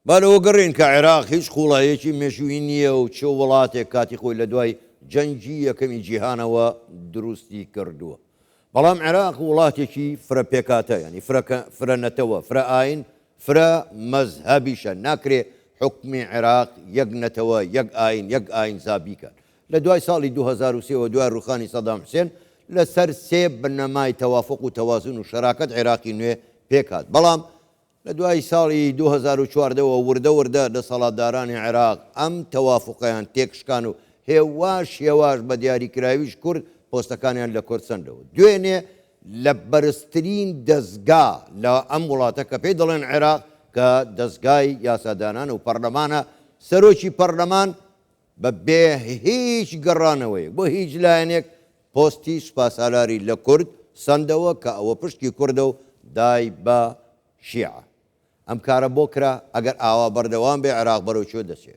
با لەوە گەڕێین کە عێراق هیچ قووڵاییەکی مێژوویی نییە و چ وڵاتێک کاتی خۆی لە دوای جەنگی یەکەمی جیهانەوە دروستی کردووە. بەڵام عێراق وڵاتێکی فرە پێکهاتە یانی فرە فرە نەتەوە، فرە ئاین، فرە مەزهەبیشە، ناکرێ حوکمی عێراق یەک نەتەوە، یەک ئاین، یەک ئاینزا بیکات. لە دوای ساڵی 2003 وە دوای ڕووخانی سەدام حوسێن لە سەر سێ بنەمای تەوافوق و تەوازن و شەراکەت عێراقی نوێ پێکهات. بەڵام لە دوای ساڵی 2014 وە وردە وردە دەسەڵاتدارانی عێراق ئەم تەوافوقەیان تێکشکان و هێواش هێواش بە دیاریکراویش کورد پۆستەکانیان لە کورد سەندەوە. دوێنێ لە بەرزترین دەزگا لە ئەم وڵاتە کە پێی دەڵێن عێراق کە دەزگای یاسادانان و پەرلەمانە، سەرۆکی پەرلەمان بە بێ هیچ گەڕانەوەیەک بۆ هیچ لایەنێک پۆستی سوپاسالاری لە کورد سەندەوە کە ئەوە پشکی کوردە و دای بە شیعە. ئەم کارە بۆ کرا؟ ئەگەر ئاوا بەردەوام بێ عێراق بەرەو کوێ دەچێ؟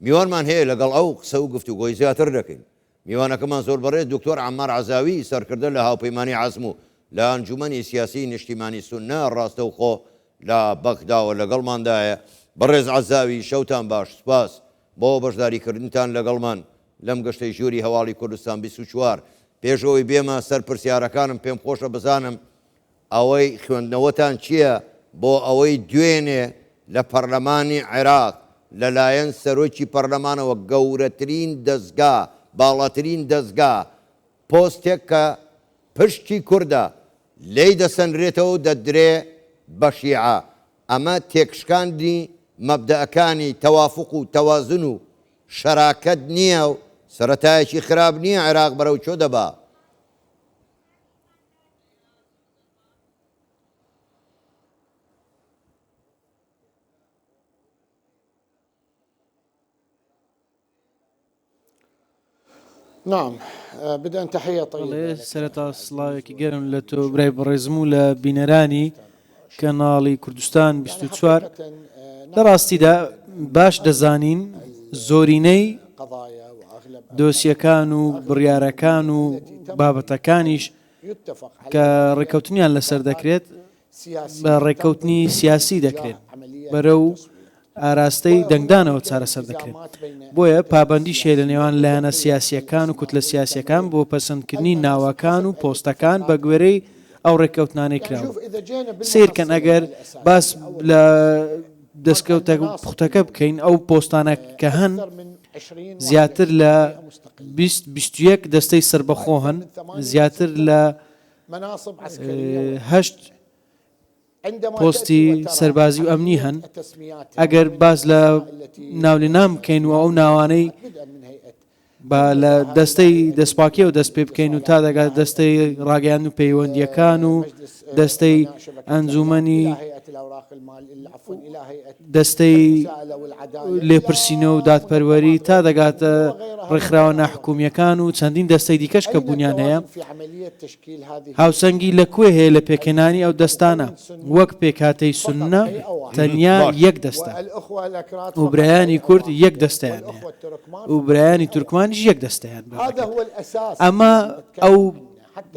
میوانمان هەیە لەگەڵ ئەو قسە و گفتوگۆی زیاتر دەکەین. میوانەکەمان زۆر بەڕێز دکتۆر عەممار عەزاوی سەرکردە لە هاوپەیمانی عەزم و لە ئەنجومەنی سیاسی نیشتیمانی سوننە ڕاستەوخۆ لە بەغداوە لەگەڵماندایە. بەڕێز عەزاوی شەوتان باش سوپاس بۆ بەشداریکردنتان لەگەڵمان لەم گەشتەی ژووری هەواڵی کوردستان 24. پێش ئەوەی بێمە سەر پرسیارەکانم پێم خۆشە بزانم ئەوەی خوێندنەوەتان چییە بۆ ئەوەی دوێنێ لە پەرلەمانی عێراق لەلایەن سەرۆکی پەرلەمانەوە گەورەترین دەزگا، باڵاترین دەزگا، پۆستێک کە پشکی کوردە لێی دەسەنرێتەوە و دەدرێ بە شیعە، ئەمە تێکشکاندنی مەبدەئەکانی تەوافوق و تەوازن و شەراکەت نییە و سەرەتایەکی خراپ نییە عێراق بەرەو کوێ دەبا؟ نعم بدءا تحية طيبة بەڵێ سەرەتا سڵاوێکی گەرم لە تۆ برای بەڕێزم و لە بینەرانی کەناڵی کوردستان 24 لە ڕاستیدا باش دەزانین زۆرینەی دۆسیەکان و بڕیارەکان و بابەتەکانیش کە ڕێککەوتنیان لەسەر دەکرێت بە ڕێککەوتنی سیاسی دەکرێت بەرەو ئاراستەی دەنگدانەوە چارەسەر دەکرێت بۆیە پابەندیش هەیە لە نێوان لایەنە سیاسییەکان و کوتلە سیاسییەکان بۆ پەسەندکردنی ناوەکان و پۆستەکان بە گوێرەی ئەو ڕێککەوتنانەی کراون. سەیرکەن ئەگەر باس لە دەستکەوتە پوختەکە بکەین ئەو پۆستانە کە هەن زیاتر لە 20 21 دەستەی سەربەخۆ هەن زیاتر لە هەشت پۆستی سەربازی و ئەمنی هەن، ئەگەر باس لە ناولێنان بکەین و ئەو ناوانەی با لە دەستەی دەستپاکیەوە دەست پێ بکەین و تا دەگات دەستەی ڕاگەیاندن و پەیوەندییەکان و دەستەی ئەنجومەنی دەستەی لێپرسینەوە و دادپەروەری تا دەگاتە ڕێکخراوە ناحکومییەکان و چەندین دەستەی دیکەش کە بوونیان هەیە، هاوسەنگی لە کوێ هەیە لە پێکهێنانی ئەو دەستانە؟ وەک پێکهاتەی سوننە تەنیا یەک دەستە و برایانی کورد یەک دەستەیان هەیە و برایانی تورکمانیش یەک دەستەیان بەردەکەن. ئەمە ئەو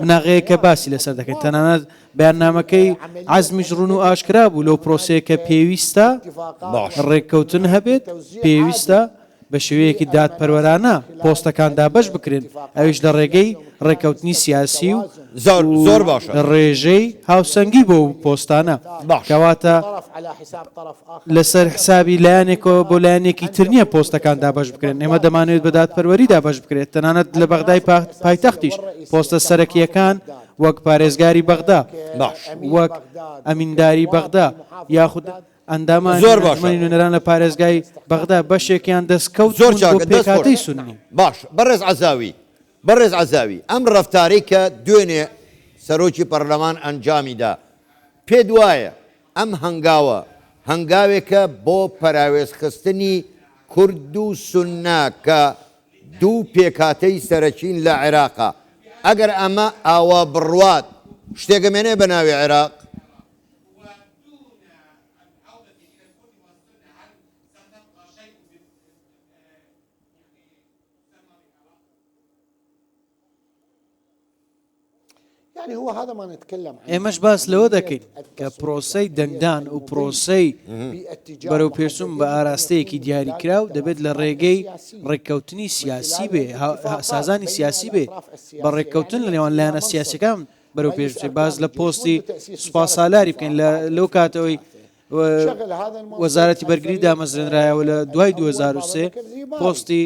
بناغەیە کە باسی لەسەر دەکەین. تەنانەت بەیاننامەکەی عەزمیش ڕوون و ئاشکرا بوو لەو پرۆسەیە کە پێویستە ڕێککەوتن هەبێت، پێویستە بە شێوەیەکی دادپەروەرانە پۆستەکان دابەش بکرێن، ئەویش لە ڕێگەی ڕێککەوتنی سیاسی و زۆر باشە. ڕێژەی هاوسەنگی بۆ ئەو پۆستانە. باشە. کەواتە لەسەر حسابی لایەنێکەوە بۆ لایەنێکی تر نییە پۆستەکان دابەش بکرێن، ئێمە دەمانەوێت بە دادپەروەری دابەش بکرێت، تەنانەت لە بەغدای پایتەختیش پۆستە سەرەکییەکان وەک پارێزگاری بەغدا، باش. وەک ئەمینداری بەغدا یاخود ئەندامانی زۆر باشە. ئەنجومەنی نوێنەران لە پارێزگای بەغدا بەشێکیان دەستکەوت زۆر بوون بۆ چاکە دەست خۆش. پێکهاتەی سوننی. باش بەڕێز عەزاوی بەڕێز عەزاوی ئەم ڕەفتارەی کە دوێنێ سەرۆکی پەرلەمان ئەنجامی دا پێت وایە ئەم هەنگاوە هەنگاوێکە بۆ پەراوێزخستنی کورد و سوننە کە دوو پێکهاتەی سەرەکین لە عێراقا ئەگەر ئەمە ئاوا بڕوات شتێک ئەمێنێ بە ناوی عێراق؟ ئێمەش باس لەوە دەکەین کە پرۆسەی دەنگدان و پرۆسەی بەرەوپێشچوون بە ئاراستەیەکی دیاریکراو دەبێت لە ڕێگەی ڕێککەوتنی سیاسی بێ، سازانی سیاسی بێ، بە ڕێککەوتن لە نێوان لایەنە سیاسیەکان بەرەو پێش بچێت. باس لە پۆستی سوپاسالاری بکەین لە لەو کاتەوەی وەزارەتی بەرگری دامەزرێنرایەوە لە دوای 2003 پۆستی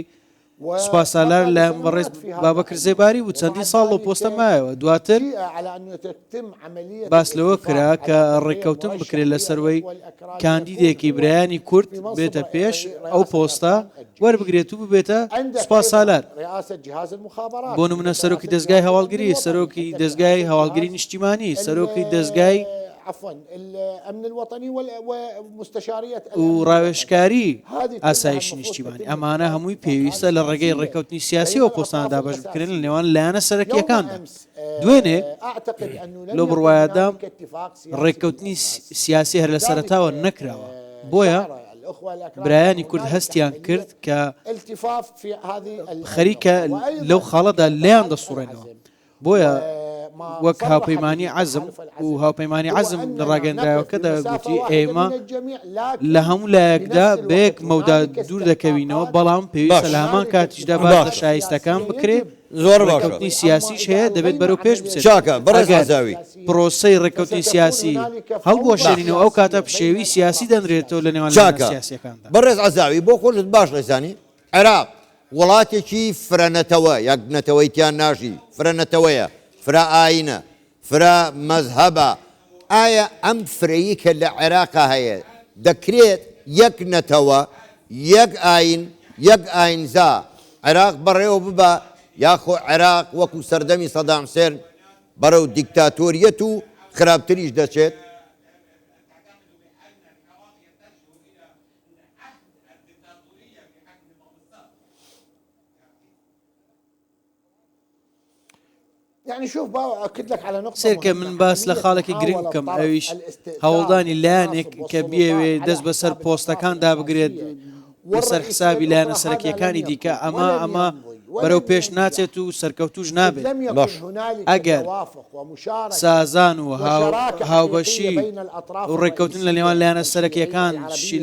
سوپاسالار لایەن بەڕێز بابەکر زێباری بوو چەندین ساڵ لەو پۆستە مایەوە دواتر باس لەوە کرا کە ڕێککەوتن بکرێت لەسەروەی کاندیدێکی برایانی کورد بێتە پێش ئەو پۆستە وەربگرێت و ببێتە سوپاسالار بۆ نمونە سەرۆکی دەزگای هەواڵگری سەرۆکی دەزگای هەواڵگری نیشتیمانی سەرۆکی دەزگای و ڕاوێژکاری ئاسایشی نیشتیمانی، ئەمانە هەمووی پێویستە لە ڕێگەی ڕێککەوتنی سیاسیەوە پۆستانە دابەش بکرێن لە نێوان لایەنە سەرەکییەکاندا. دوێنێ لەو بڕوایەدام ڕێککەوتنی سیاسی هەر لە سەرەتاوە نەکراوە، بۆیە برایانی کورد هەستیان کرد کە خەریکە لەو خاڵەدا لێیان دەسوڕێنەوە. بۆیە وەک هاوپەیمانی عەزم و هاوپەیمانی عەزم لە ڕاگەندراوەکەدا گوتی ئێمە لە هەموو لایەکدا بە یەک مەودا دوور دەکەوینەوە بەڵام پێویستە لە هەمان کاتیشدا باس لە شایستەکان بکرێ زۆر باشە ڕێککەوتنی سیاسیش هەیە دەبێت بەرەو پێش بچێت چاکە بەڕێز ئەگەر عەزاوی. پرۆسەی ڕێککەوتنی سیاسی هەڵبوەشێنینەوە ئەو کاتە پشێوی سیاسی دەنرێتەوە لە نێوان لایەنە چاکە سیاسیەکاندا. بەڕێز عەزاوی بۆ خۆشت باش دەزانی عێراق وڵاتێکی فرە نەتەوە، یەک نەتەوەی تیا ناژی، فرە نەتەوەیە، فرە ئاینە، فرە مەزهەبە، ئایا ئەم فرەیی کە لە عێراقا هەیە دەکرێت یەک نەتەوە، یەک ئاین، یەک ئاینزا عێراق بەڕێوە ببا یاخۆ عێراق وەکو سەردەمی سەدام حسێن بەرەو دیکتاتۆریەت و خراپتریش دەچێت؟ سەیرکە من باس لە خاڵێکی گرنگ بکەم ئەویش هەوڵدانی لایەنێک کە بیەوێ دەست بەسەر پۆستەکاندا بگرێت لەسەر حسابی لایەنە سەرەکیەکانی دیکە ئەمە ئەمە بەرەو پێش ناچێت و سەرکەوتوش نابێت باش ئەگەر سازان و هاوبەشی و ڕێککەوتن لە نێوان لایەنە سەرەکیەکان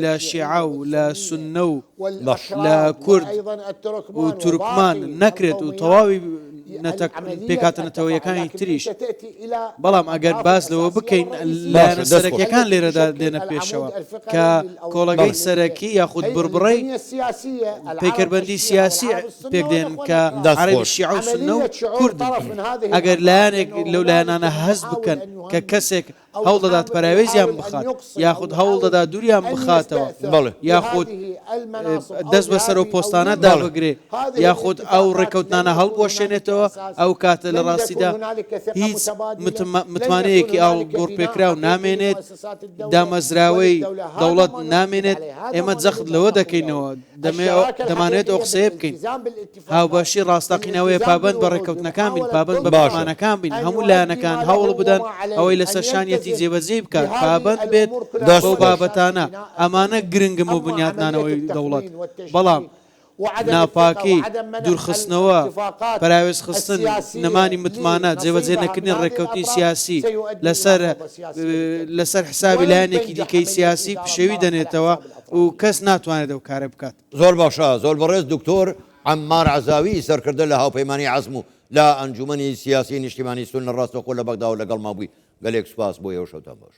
لە شیعە و لە سوننە و لە کورد و تورکمان نەکرێت و تەواوی پێکهاتە نەتەوەیەکانی تریش، بەڵام ئەگەر باس لەوە بکەین لایەنە سەرەکیەکان لێرەدا دێنە پێشەوە کە کۆڵەگەی سەرەکی یاخود بڕبڕەی پەیکەربەندی سیاسی پێکدێن کە عەرەبی شیعە و سوننە و کوردن. ئەگەر لایەنێک لەو لایەنانە هەست بکەن کە کەسێک هەوڵ دەدات پەراوێزیان بخات یاخود هەوڵ دەدات دووریان بخاتەوە یاخود دەست بەسەر ئەو پۆستانە دابگرێ یاخود ئەو ڕێککەوتنانە هەڵبوەشێنێتەوە ئەو کاتە لە ڕاستیدا هیچ متمانەیەکی ئاڵوگۆڕپێکراو نامێنێت دامەزراوەی دەوڵەت نامێنێت ئێمە جەخت لەوە دەکەینەوە دەمانەوێت ئەو قسەیە بکەین هاوبەشی ڕاستەقینە ئەوەیە پابەند بە ڕێککەوتنەکان بین، پابەند بە متمانەکان بین، هەموو لایەنەکان هەوڵ بدەن ئەوەی لەسەر شانیەتی جێبەجێی بکات، پابەند بێت بەو بابەتانە، ئەمانە گرنگن بۆ بنیاتنانەوەی دەوڵەت، بەڵام ناپاکی، دوورخستنەوە، پەراوێزخستن، نەمانی متمانە، جێبەجێ نەکردنی ڕێککەوتنی سیاسی لەسەر لەسەر حسابی لایەنێکی دیکەی سیاسی پشێوی دەنێتەوە و کەس ناتوانێت ئەو کارە بکات. زۆر باشە زۆر بەڕێز دکتۆر عەممار عەزاوی سەرکردە لە هاوپەیمانی عەزم و لە ئەنجومەنی سیاسی نیشتیمانی سوننە ڕاستەوخۆ لە بەغداوە لەگەڵمان بووی گەلێک سوپاس بۆ ئێوە شەوتان باش.